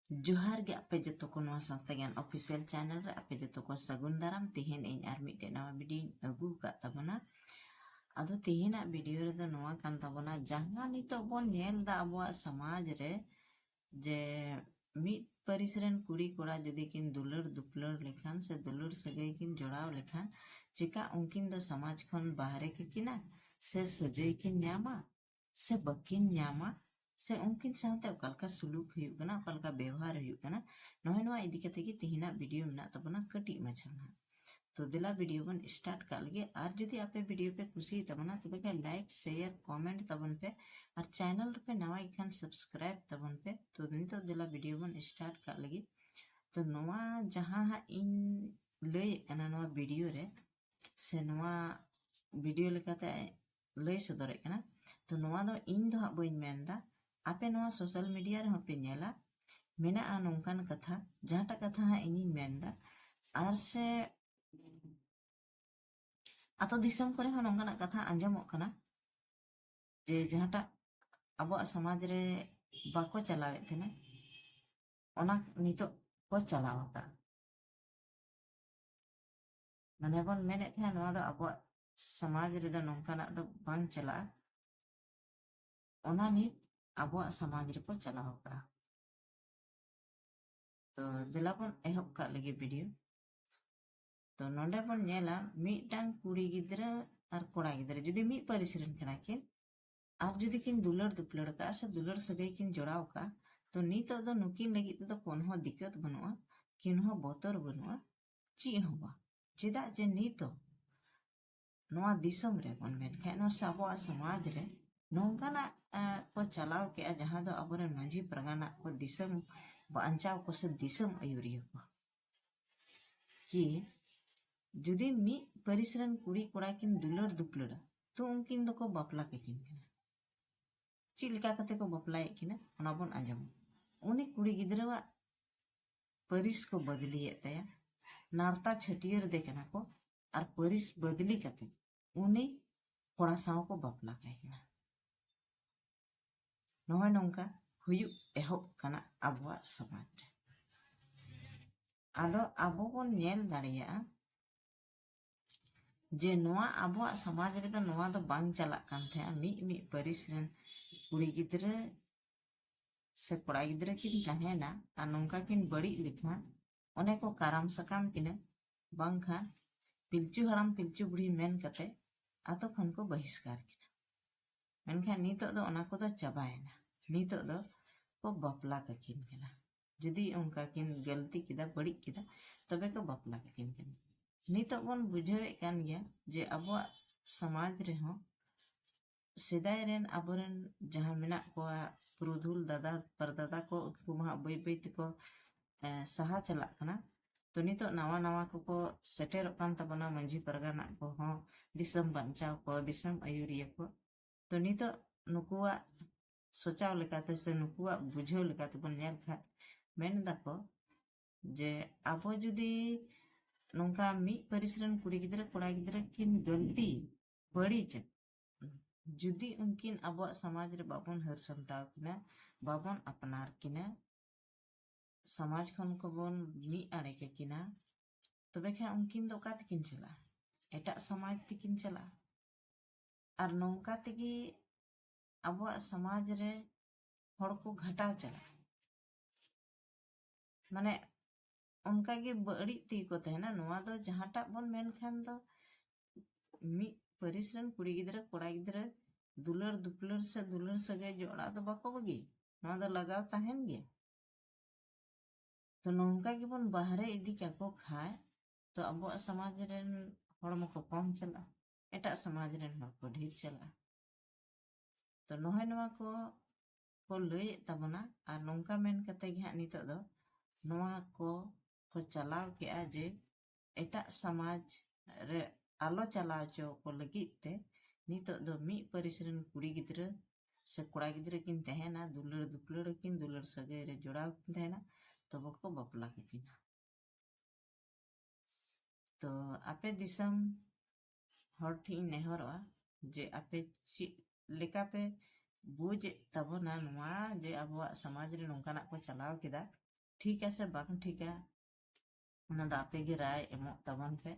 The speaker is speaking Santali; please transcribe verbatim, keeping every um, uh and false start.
ᱡᱚᱦᱟᱨ ᱜᱮ ᱟᱯᱮ ᱡᱚᱛᱚ ᱠᱚ ᱱᱚᱣᱟ ᱥᱟᱶᱛᱟ ᱜᱮᱭᱟᱱ official channel ᱨᱮ, ᱟᱯᱮ ᱡᱚᱛᱚ ᱠᱚ ᱥᱟᱹᱜᱩᱱ ᱫᱟᱨᱟᱢ᱾ ᱛᱮᱦᱮᱧ ᱤᱧ ᱟᱨ ᱢᱤᱫᱴᱮᱡ ᱱᱟᱣᱟ video ᱧ ᱟᱹᱜᱩ ᱟᱠᱟᱫ ᱛᱟᱵᱚᱱᱟ᱾ ᱟᱫᱚ ᱛᱮᱦᱮᱧᱟᱜ video ᱨᱮᱫᱚ ᱱᱚᱣᱟ ᱠᱟᱱ ᱛᱟᱵᱚᱱᱟ, ᱡᱟᱦᱟᱸ ᱱᱤᱛᱚᱜ ᱵᱚᱱ ᱧᱮᱞ ᱮᱫᱟ ᱟᱵᱚᱣᱟᱜ ᱥᱚᱢᱟᱡᱽ ᱨᱮ, ᱡᱮ ᱢᱤᱫ ᱯᱟᱹᱨᱤᱥ ᱨᱮᱱ ᱠᱩᱲᱤ ᱠᱚᱲᱟ ᱡᱩᱫᱤ ᱠᱤᱱ ᱫᱩᱞᱟᱹᱲ ᱫᱩᱯᱞᱟᱹᱲ ᱞᱮᱠᱷᱟᱱ ᱥᱮ ᱫᱩᱞᱟᱹᱲ ᱥᱟᱹᱜᱟᱹᱭ ᱠᱤᱱ ᱡᱚᱲᱟᱣ ᱞᱮᱠᱷᱟᱱ, ᱪᱮᱠᱟ ᱩᱱᱠᱤᱱ ᱫᱚ ᱥᱚᱢᱟᱡᱽ ᱠᱷᱚᱱ ᱵᱟᱦᱨᱮ ᱠᱤᱠᱤᱱᱟ ᱥᱮ ᱥᱟᱹᱡᱟᱹᱭ ᱠᱤᱱ ᱧᱟᱢᱟ ᱥᱮ ᱵᱟᱹᱠᱤᱱ ᱧᱟᱢᱟ, ᱥᱮ ᱩᱱᱠᱤᱱ ᱥᱟᱶᱛᱮ ᱚᱠᱟ ᱞᱮᱠᱟ ᱥᱩᱞᱩᱠ ᱦᱩᱭᱩᱜ ᱠᱟᱱᱟ, ᱚᱠᱟ ᱞᱮᱠᱟ ᱵᱮᱣᱦᱟᱨ ᱦᱩᱭᱩᱜ ᱠᱟᱱᱟ, ᱱᱚᱜᱼᱚᱭ ᱱᱚᱣᱟ ᱤᱫᱤ ᱠᱟᱛᱮ ᱜᱮ ᱛᱮᱦᱮᱧᱟᱜ video ᱢᱮᱱᱟᱜ ᱛᱟᱵᱚᱱᱟ, ᱠᱟᱹᱴᱤᱡ ᱢᱟᱪᱷᱟ ᱱᱟᱦᱟᱜ᱾ ᱛᱚ ᱫᱮᱞᱟ video ᱵᱚᱱ start ᱠᱟᱜ ᱞᱮᱜᱮ᱾ ᱟᱨ ᱡᱩᱫᱤ ᱟᱯᱮ video ᱯᱮ ᱠᱩᱥᱤᱭᱟᱜ ᱛᱟᱵᱚᱱᱟ, ᱛᱚᱵᱮ ᱠᱷᱟᱱ like, share, comment ᱛᱟᱵᱚᱱ ᱯᱮ, ᱟᱨ channel ᱨᱮᱯᱮ ᱱᱟᱣᱟ ᱜᱮ ᱠᱷᱟᱱ subscribe ᱛᱟᱵᱚᱱ ᱯᱮ᱾ ᱛᱚ ᱱᱤᱛᱚᱜ ᱫᱮᱞᱟ video ᱵᱚᱱ start ᱠᱟᱜ ᱞᱮᱜᱮ᱾ ᱛᱚ ᱱᱚᱣᱟ ᱡᱟᱦᱟᱸ ᱦᱟᱸᱜ ᱤᱧ ᱞᱟᱹᱭᱮᱫ ᱠᱟᱱᱟ ᱱᱚᱣᱟ video ᱨᱮ, ᱥᱮ ᱱᱚᱣᱟ video ᱞᱮᱠᱟᱛᱮ ᱞᱟᱹᱭ ᱥᱚᱫᱚᱨᱮᱫ ᱠᱟᱱᱟ, ᱛᱚ ᱱᱚᱣᱟ ᱫᱚ ᱤᱧ ᱫᱚ ᱦᱟᱸᱜ ᱵᱟᱹᱧ ᱢᱮᱱᱫᱟ, ᱟᱯᱮ ᱱᱚᱣᱟ social media ᱨᱮᱦᱚᱸ ᱯᱮ ᱧᱮᱞᱟ, ᱢᱮᱱᱟᱜᱼᱟ ᱱᱚᱝᱠᱟᱱ ᱠᱟᱛᱷᱟ, ᱡᱟᱦᱟᱸᱴᱟᱜ ᱠᱟᱛᱷᱟ ᱦᱟᱸᱜ ᱤᱧᱤᱧ ᱢᱮᱱᱫᱟ᱾ ᱟᱨ ᱥᱮ ᱟᱛᱳ ᱫᱤᱥᱚᱢ ᱠᱚᱨᱮ ᱦᱚᱸ ᱱᱚᱝᱠᱟᱱᱟᱜ ᱠᱟᱛᱷᱟ ᱟᱸᱡᱚᱢᱚᱜ ᱠᱟᱱᱟ ᱡᱮ ᱡᱟᱦᱟᱸᱴᱟᱜ ᱟᱵᱚᱣᱟᱜ ᱥᱚᱢᱟᱡᱽ ᱨᱮ ᱵᱟᱠᱚ ᱪᱟᱞᱟᱣᱮᱫ ᱛᱟᱦᱮᱱᱟ, ᱚᱱᱟ ᱱᱤᱛᱚᱜ ᱠᱚ ᱪᱟᱞᱟᱣ ᱟᱠᱟᱫᱼᱟ᱾ ᱢᱟᱱᱮ ᱵᱚᱱ ᱢᱮᱱᱮᱫ ᱛᱟᱦᱮᱸᱫ ᱱᱚᱣᱟ ᱫᱚ ᱟᱵᱚᱣᱟᱜ ᱥᱚᱢᱟᱡᱽ ᱨᱮᱫᱚ ᱱᱚᱝᱠᱟᱱᱟᱜ ᱫᱚ ᱵᱟᱝ ᱪᱟᱞᱟᱜᱼᱟ, ᱚᱱᱟ ᱱᱤᱛ ᱟᱵᱚᱣᱟᱜ ᱥᱚᱢᱟᱡᱽ ᱨᱮᱠᱚ ᱪᱟᱞᱟᱣ ᱟᱠᱟᱫᱼᱟ᱾ ᱛᱚ ᱫᱮᱞᱟ ᱵᱚᱱ ᱮᱦᱚᱵ ᱠᱟᱜ ᱞᱮᱜᱮ video᱾ ᱛᱚ ᱱᱚᱰᱮ ᱵᱚᱱ ᱧᱮᱞᱟ ᱢᱤᱫᱴᱟᱝ ᱠᱩᱲᱤ ᱜᱤᱫᱽᱨᱟᱹ ᱟᱨ ᱠᱚᱲᱟ ᱜᱤᱫᱽᱨᱟᱹ ᱡᱩᱫᱤ ᱢᱤᱫ ᱯᱟᱹᱨᱤᱥ ᱨᱮᱱ ᱠᱟᱱᱟ ᱠᱤᱱ, ᱟᱨ ᱡᱩᱫᱤ ᱠᱤᱱ ᱫᱩᱞᱟᱹᱲ ᱫᱩᱯᱞᱟᱹᱲ ᱠᱟᱜᱼᱟ ᱥᱮ ᱫᱩᱞᱟᱹᱲ ᱥᱟᱹᱜᱟᱹᱭ ᱠᱤᱱ ᱡᱚᱲᱟᱣ ᱠᱟᱜᱼᱟ, ᱛᱚ ᱱᱤᱛᱚᱜ ᱫᱚ ᱱᱩᱠᱤᱱ ᱞᱟᱹᱜᱤᱫ ᱛᱮᱫᱚ ᱠᱳᱱᱳ ᱦᱚᱸ ᱫᱤᱠᱠᱟᱹᱛ ᱵᱟᱹᱱᱩᱜᱼᱟ, ᱠᱤᱱ ᱦᱚᱸ ᱵᱚᱛᱚᱨ ᱵᱟᱹᱱᱩᱜᱼᱟ, ᱪᱮᱫ ᱦᱚᱸ ᱵᱟᱝ᱾ ᱪᱮᱫᱟᱜ ᱡᱮ ᱱᱤᱛᱚᱜ ᱱᱚᱣᱟ ᱫᱤᱥᱚᱢ ᱨᱮ ᱵᱚᱱ ᱢᱮᱱ ᱠᱷᱟᱡ, ᱱᱚᱣᱟ ᱥᱮ ᱟᱵᱚᱣᱟᱜ ᱥᱚᱢᱟᱡᱽ ᱨᱮ ᱱᱚᱝᱠᱟᱱᱟᱜ, ᱮ, ᱠᱚ ᱪᱟᱞᱟᱣ ᱠᱮᱜᱼᱟ, ᱡᱟᱦᱟᱸ ᱫᱚ ᱟᱵᱚᱨᱮᱱ ᱢᱟᱹᱡᱷᱤ ᱯᱟᱨᱜᱟᱱᱟ ᱠᱚ ᱫᱤᱥᱚᱢ ᱵᱟᱧᱪᱟᱣ ᱠᱚ ᱥᱮ ᱫᱤᱥᱚᱢ ᱟᱹᱭᱩᱨᱤᱭᱟᱹ ᱠᱚ, ᱠᱤ ᱡᱩᱫᱤ ᱢᱤᱫ ᱯᱟᱹᱨᱤᱥ ᱨᱮᱱ ᱠᱩᱲᱤ ᱠᱚᱲᱟ ᱠᱤᱱ ᱫᱩᱞᱟᱹᱲ ᱫᱩᱯᱞᱟᱹᱲᱟ, ᱛᱚ ᱩᱱᱠᱤᱱ ᱫᱚᱠᱚ ᱵᱟᱯᱞᱟ ᱠᱟᱠᱤᱱ ᱠᱟᱱᱟ᱾ ᱪᱮᱫ ᱞᱮᱠᱟ ᱠᱟᱛᱮ ᱠᱚ ᱵᱟᱯᱞᱟᱭᱮᱫ ᱠᱤᱱᱟ, ᱚᱱᱟ ᱵᱚᱱ ᱟᱸᱡᱚᱢᱟ᱾ ᱩᱱᱤ ᱠᱩᱲᱤ ᱜᱤᱫᱽᱨᱟᱹᱣᱟᱜ ᱯᱟᱹᱨᱤᱥ ᱠᱚ ᱵᱚᱫᱞᱤᱭᱮᱫ ᱛᱟᱭᱟ, ᱱᱟᱨᱛᱟ ᱪᱷᱟᱹᱴᱭᱟᱹᱨ ᱫᱮ ᱠᱟᱱᱟ ᱠᱚ, ᱟᱨ ᱯᱟᱹᱨᱤᱥ ᱵᱚᱫᱞᱤ ᱠᱟᱛᱮ ᱩᱱᱤ ᱠᱚᱲᱟ ᱥᱟᱶ ᱠᱚ ᱵᱟᱯᱞᱟ ᱠᱟᱭ ᱠᱟᱱᱟ᱾ ᱱᱚᱜᱼᱚᱭ ᱱᱚᱝᱠᱟ ᱦᱩᱭᱩᱜ ᱮᱦᱚᱵ ᱠᱟᱱᱟ ᱟᱵᱚᱣᱟᱜ ᱥᱚᱢᱟᱡᱽ ᱨᱮ᱾ ᱟᱫᱚ ᱟᱵᱚ ᱵᱚᱱ ᱧᱮᱞ ᱫᱟᱲᱮᱭᱟᱜᱼᱟ ᱡᱮ ᱱᱚᱣᱟ ᱟᱵᱚᱣᱟᱜ ᱥᱚᱢᱟᱡᱽ ᱨᱮᱫᱚ ᱱᱚᱣᱟ ᱫᱚ ᱵᱟᱝ ᱪᱟᱞᱟᱜ ᱠᱟᱱ ᱛᱟᱦᱮᱸᱜᱼᱟ᱾ ᱢᱤᱫ ᱢᱤᱫ ᱯᱟᱹᱨᱤᱥ ᱨᱮᱱ ᱠᱩᱲᱤ ᱜᱤᱫᱽᱨᱟᱹ ᱥᱮ ᱠᱚᱲᱟ ᱜᱤᱫᱽᱨᱟᱹ ᱠᱤᱱ ᱛᱟᱦᱮᱱᱟ ᱟᱨ ᱱᱚᱝᱠᱟ ᱠᱤᱱ ᱵᱟᱹᱲᱤᱡ ᱞᱮᱠᱷᱟᱱ ᱚᱱᱮ ᱠᱚ ᱠᱟᱨᱟᱢ ᱥᱟᱠᱟᱢ ᱠᱤᱱᱟ, ᱵᱟᱝᱠᱷᱟᱱ ᱯᱤᱞᱪᱩ ᱦᱟᱲᱟᱢ ᱯᱤᱞᱪᱩ ᱵᱩᱲᱦᱤ ᱢᱮᱱ ᱠᱟᱛᱮ ᱟᱛᱳ ᱠᱷᱚᱱ ᱠᱚ ᱵᱟᱹᱦᱤᱥᱠᱟᱨ ᱠᱤᱱᱟ᱾ ᱢᱮᱱᱠᱷᱟᱱ ᱱᱤᱛᱚᱜ ᱫᱚ ᱚᱱᱟ ᱠᱚᱫᱚ ᱪᱟᱵᱟᱭᱮᱱᱟ᱾ ᱱᱤᱛᱚᱜ ᱫᱚ ᱠᱚ ᱵᱟᱯᱞᱟ ᱠᱟᱠᱤᱱ ᱠᱟᱱᱟ᱾ ᱡᱩᱫᱤ ᱚᱱᱠᱟ ᱠᱤᱱ ᱜᱟᱹᱞᱛᱤ ᱠᱮᱫᱟ, ᱵᱟᱹᱲᱤᱡ ᱠᱮᱫᱟ, ᱛᱚᱵᱮ ᱠᱚ ᱵᱟᱯᱞᱟ ᱠᱟᱠᱤᱱ ᱠᱟᱱᱟ᱾ ᱱᱤᱛᱚᱜ ᱵᱚᱱ ᱵᱩᱡᱷᱟᱹᱣᱮᱫ ᱠᱟᱱ ᱜᱮᱭᱟ ᱡᱮ ᱟᱵᱚᱣᱟᱜ ᱥᱚᱢᱟᱡᱽ ᱨᱮᱦᱚᱸ ᱥᱮᱫᱟᱭ ᱨᱮᱱ ᱟᱵᱚᱨᱮᱱ ᱡᱟᱦᱟᱸ ᱢᱮᱱᱟᱜ ᱠᱚᱣᱟ ᱯᱩᱨᱩᱫᱷᱩᱞ ᱫᱟᱫᱟ ᱯᱟᱨᱫᱟᱫᱟ ᱠᱚ, ᱩᱱᱠᱩ ᱢᱟ ᱦᱟᱸᱜ ᱵᱟᱹᱭ ᱵᱟᱹᱭ ᱛᱮᱠᱚ, ᱮ, ᱥᱟᱦᱟ ᱪᱟᱞᱟᱜ ᱠᱟᱱᱟ᱾ ᱛᱚ ᱱᱤᱛᱚᱜ ᱱᱟᱣᱟ ᱱᱟᱣᱟ ᱠᱚᱠᱚ ᱥᱮᱴᱮᱨᱚᱜ ᱠᱟᱱ ᱛᱟᱵᱚᱱᱟ, ᱢᱟᱹᱡᱷᱤ ᱯᱟᱨᱜᱟᱱᱟ ᱠᱚᱦᱚᱸ, ᱫᱤᱥᱚᱢ ᱵᱟᱧᱪᱟᱣ ᱠᱚ, ᱫᱤᱥᱚᱢ ᱟᱹᱭᱩᱨᱤᱭᱟᱹ ᱠᱚ᱾ ᱛᱚ ᱱᱤᱛᱚᱜ ᱱᱩᱠᱩᱣᱟᱜ ᱥᱚᱪᱟᱣ ᱞᱮᱠᱟᱛᱮ ᱥᱮ ᱱᱩᱠᱩᱣᱟᱜ ᱵᱩᱡᱷᱟᱹᱣ ᱞᱮᱠᱟᱛᱮᱵᱚᱱ ᱧᱮᱞ ᱠᱷᱟᱱ, ᱢᱮᱱ ᱫᱟᱠᱚ ᱡᱮ ᱟᱵᱚ ᱡᱩᱫᱤ ᱱᱚᱝᱠᱟ ᱢᱤᱫ ᱯᱟᱹᱨᱤᱥ ᱨᱮᱱ ᱠᱩᱲᱤ ᱜᱤᱫᱽᱨᱟᱹ ᱠᱚᱲᱟ ᱜᱤᱫᱽᱨᱟᱹ ᱠᱤᱱ ᱜᱟᱹᱞᱛᱤ ᱵᱟᱹᱲᱤᱡᱟ, ᱡᱩᱫᱤ ᱩᱱᱠᱤᱱ ᱟᱵᱚᱣᱟᱜ ᱥᱚᱢᱟᱡᱽ ᱨᱮ ᱵᱟᱵᱚᱱ ᱦᱟᱹᱨ ᱥᱟᱢᱴᱟᱣ ᱠᱤᱱᱟ, ᱵᱟᱵᱚᱱ ᱟᱯᱱᱟᱨ ᱠᱤᱱᱟ, ᱥᱚᱢᱟᱡᱽ ᱠᱷᱚᱱ ᱠᱚᱵᱚᱱ ᱢᱤᱫ ᱟᱲᱮ ᱠᱟᱠᱤᱱᱟ, ᱛᱚᱵᱮ ᱠᱷᱟᱱ ᱩᱱᱠᱤᱱ ᱫᱚ ᱚᱠᱟ ᱛᱮᱠᱤᱱ ᱪᱟᱞᱟᱜᱼᱟ? ᱮᱴᱟᱜ ᱥᱚᱢᱟᱡᱽ ᱛᱮᱠᱤᱱ ᱪᱟᱞᱟᱜᱼᱟ᱾ ᱟᱨ ᱱᱚᱝᱠᱟ ᱛᱮᱜᱮ ᱟᱵᱚᱣᱟᱜ ᱥᱚᱢᱟᱡᱽ ᱨᱮ ᱦᱚᱲ ᱠᱚ ᱜᱷᱟᱴᱟᱣ ᱪᱟᱞᱟᱜᱼᱟ᱾ ᱢᱟᱱᱮ ᱚᱱᱠᱟᱜᱮ ᱵᱟᱹᱲᱤᱡ ᱛᱮᱜᱮ ᱠᱚ ᱛᱟᱦᱮᱱᱟ᱾ ᱱᱚᱣᱟ ᱫᱚ ᱡᱟᱦᱟᱸᱴᱟᱜ ᱵᱚᱱ ᱢᱮᱱ ᱠᱷᱟᱱ ᱫᱚ ᱢᱤᱫ ᱯᱟᱹᱨᱤᱥ ᱨᱮᱱ ᱠᱩᱲᱤ ᱜᱤᱫᱽᱨᱟᱹ ᱠᱚᱲᱟ ᱜᱤᱫᱽᱨᱟᱹ ᱫᱩᱞᱟᱹᱲ ᱫᱩᱯᱞᱟᱹᱲ ᱥᱮ ᱫᱩᱞᱟᱹᱲ ᱥᱟᱹᱜᱟᱹᱭ ᱡᱚᱲᱟᱣ ᱫᱚ ᱵᱟᱠᱚ ᱵᱟᱹᱜᱤ, ᱱᱚᱣᱟ ᱫᱚ ᱞᱟᱜᱟᱣ ᱛᱟᱦᱮᱱ ᱜᱮᱭᱟ᱾ ᱛᱚ ᱱᱚᱝᱠᱟ ᱜᱮᱵᱚᱱ ᱵᱟᱦᱨᱮ ᱤᱫᱤ ᱠᱟᱠᱚ ᱠᱷᱟᱡ ᱛᱚ ᱟᱵᱚᱣᱟᱜ ᱥᱚᱢᱟᱡᱽ ᱨᱮᱱ ᱦᱚᱲ ᱢᱟᱠᱚ ᱠᱚᱢ ᱪᱟᱞᱟᱜᱼᱟ, ᱮᱴᱟᱜ ᱥᱚᱢᱟᱡᱽ ᱨᱮᱱ ᱦᱚᱲ ᱠᱚ ᱰᱷᱮᱨ ᱪᱟᱞᱟᱜᱼᱟ᱾ ᱛᱚ ᱱᱚᱜᱼᱚᱭ ᱱᱚᱣᱟ ᱠᱚ ᱠᱚ ᱞᱟᱹᱭᱮᱫ ᱛᱟᱵᱚᱱᱟ᱾ ᱟᱨ ᱱᱚᱝᱠᱟ ᱢᱮᱱ ᱠᱟᱛᱮ ᱜᱮ ᱦᱟᱸᱜ ᱱᱤᱛᱚᱜ ᱫᱚ ᱱᱚᱣᱟ ᱠᱚ ᱠᱚ ᱪᱟᱞᱟᱣ ᱠᱮᱜᱼᱟ ᱡᱮ ᱮᱴᱟᱜ ᱥᱚᱢᱟᱡᱽ ᱨᱮ ᱟᱞᱚ ᱪᱟᱞᱟᱣ ᱦᱚᱪᱚ ᱠᱚ ᱞᱟᱹᱜᱤᱫ ᱛᱮ ᱱᱤᱛᱚᱜ ᱫᱚ ᱢᱤᱫ ᱯᱟᱹᱨᱤᱥ ᱨᱮᱱ ᱠᱩᱲᱤ ᱜᱤᱫᱽᱨᱟᱹ ᱥᱮ ᱠᱚᱲᱟ ᱜᱤᱫᱽᱨᱟᱹ ᱠᱤᱱ ᱛᱟᱦᱮᱱᱟ, ᱫᱩᱞᱟᱹᱲ ᱫᱩᱯᱞᱟᱹᱲ ᱟᱹᱠᱤᱱ, ᱫᱩᱞᱟᱹᱲ ᱥᱟᱹᱜᱟᱹᱭ ᱨᱮ ᱡᱚᱲᱟᱣ ᱠᱤᱱ ᱛᱟᱦᱮᱱᱟ, ᱛᱚᱵᱮ ᱠᱚ ᱵᱟᱯᱞᱟ ᱠᱟᱠᱤᱱᱟ᱾ ᱛᱚ ᱟᱯᱮ ᱫᱤᱥᱚᱢ ᱦᱚᱲ ᱴᱷᱮᱱ ᱤᱧ ᱱᱮᱦᱚᱨᱚᱜᱼᱟ ᱡᱮ ᱟᱯᱮ ᱪᱮᱫ ᱞᱮᱠᱟ ᱯᱮ ᱵᱩᱡᱮᱫ ᱛᱟᱵᱚᱱᱟ ᱱᱚᱣᱟ ᱡᱮ ᱟᱵᱚᱣᱟᱜ ᱥᱚᱢᱟᱡᱽ ᱨᱮ ᱱᱚᱝᱠᱟᱱᱟᱜ ᱠᱚ ᱪᱟᱞᱟᱣ ᱠᱮᱫᱟ, ᱴᱷᱤᱠᱟ ᱥᱮ ᱵᱟᱝ ᱴᱷᱤᱠᱟ, ᱚᱱᱟ ᱫᱚ ᱟᱯᱮ ᱜᱮ ᱨᱟᱭ ᱮᱢᱚᱜ ᱛᱟᱵᱚᱱ ᱯᱮ᱾